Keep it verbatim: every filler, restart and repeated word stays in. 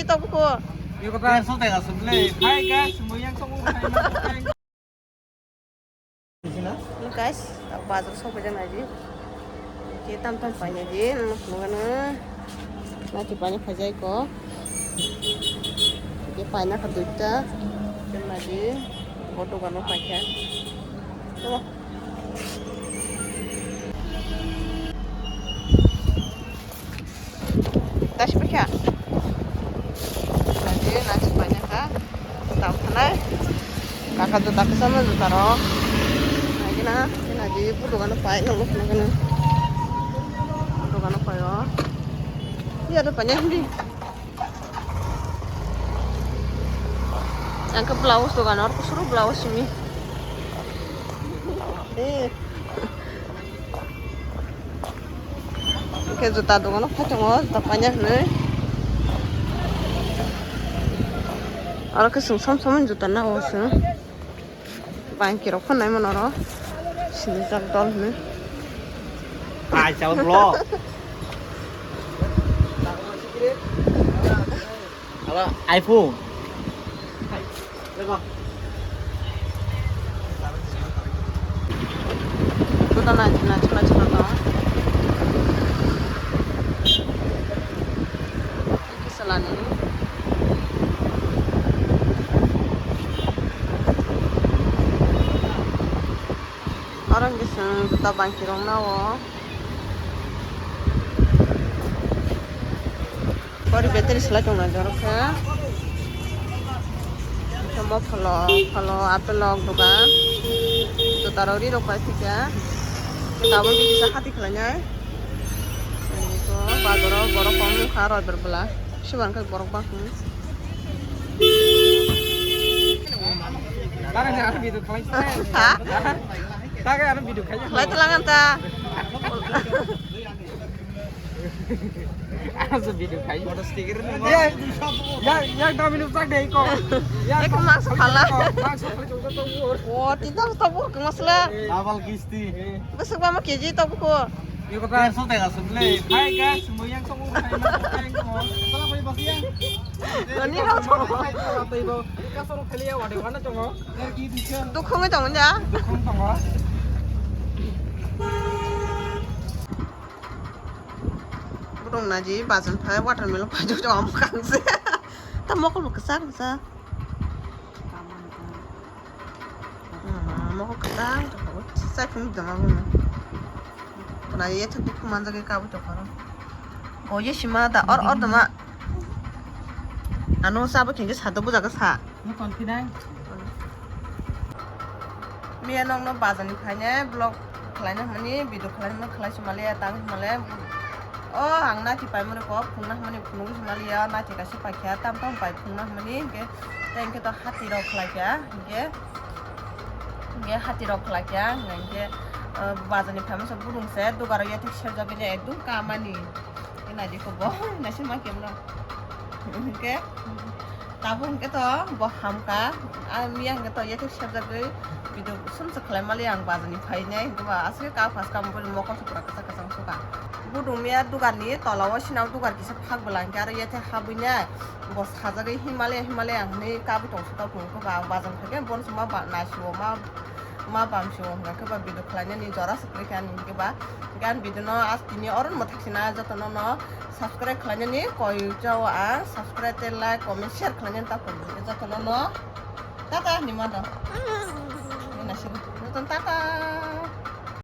Tabuk ko. Yo kota. Eso te gasu ble. Hi guys, mo yang tabuk hai ma. Hello guys, bazar sok paijak naidi. Ke tam tam painaidi, nukno. Naidi paina paijak ko. Ke paina kha duita. Ke naidi. O dogano paikha. Tamo. Tasi paikha. Naidi, naidi paina kha. Tam khanai. Kaka juta kwchama juta rok. Naidi na, naidi, bu dogano pai, nang nukno. Bu dogano pai o. Iya, do paina hindi. Ang khe blouse dogan, oro kusuru blouse simi. Eh. Khe juta dogano phai tongo, juta paina hinwi. Oro khe chwng som som juta nao chwng. Bangki rok phano naimano oro. Sinijak dol hinwi. Ai, chao bro. Aba iPhone. Juta naidi, naidi, naidi, naidi. Salani. Oro hwnkhe chwng juta bangki rok nao. Bori battery swlai tongna jorok khe. Tamo pholo, pholo, apple rok dogan. Juta rok ri rok pai thika. Tabuk kisa hati khlainai. Ani to bazaro borok kom wngkha roibar bwla. Siban khe borok bang. Tare ni aro video khlai. Ha? Tare aro video khlai. Khlai tlang ta. Asa video khai. Motor sticker ni. Ya, ya, ya, kami ni tak deh kok. Ya, ek mas phala. Mas phala juga tu. Oh, tidak tahu ke masalah. Double kisti. Besok mama keji tahu ko. Ini kota. Eso tega sebelah. Hai guys, semua yang tahu hai mas yang ko. Salah bagi bos ya. Ani hao tahu. Kasoro khali ya wadi mana tongo. Dukhung tongo ya. Dukhung tongo. Borok naidi bazan phai watermelon phai jok jok omo kangse. Ta mokol bo kwchak kwchak. Mokol kwchak jok chai phung jama bung. Pura ye thuk thuk manjak ye kabui tongkha. O ye sima da or or dama. Ano sabo khinge sa do bujaga sa. Nokon kidang. Miya nokno bazar ni phainai vlog khlaina hwnmani video khlaima khlai sumaliya tang sumaliya. O ang nathi paimani kok phungna hwnmani phunuk sumaliya nathi kaisa paikha tam tam pai phungna hwnmani hinkhe tei hinkhe to hati rok khlaikha hinkhe hinkhe hati rok khlaikha hinkhe bazar ni phaima sa burung se dugar yathek serjagwi ekdum kamani. Naidi ko bo naising ma kemno. Hinkhe tabuk hinkhe to bo hamkha. A miya hinkhe to yathek serjagwi video sumsok khlai mali ang bazar ni phainai hinkhe ba aswk ka phas kam bo mokol sukra kwchak kwchang suka. Budung miya dugar ni tola o sinao dugar kisa phak bwla hinkhe aro yathek habwi nai bo sajagwi Himalaya Himalaya hinwi kabwi tong suka phunukhe ba ang bazar ni phaikhe bono songma ba naisio ma. Ma bam sio hwnkha khe ba video khlainani jora se kwrwi kha ani hinkhe ba. Hinkhe ani video no as tini oro mwthak sina jotono no subscribe khlainani koi jao ang subscribe tei like comment share khlainani ta phone hinkhe jotono no tata hinwi ma do. Jotono tata.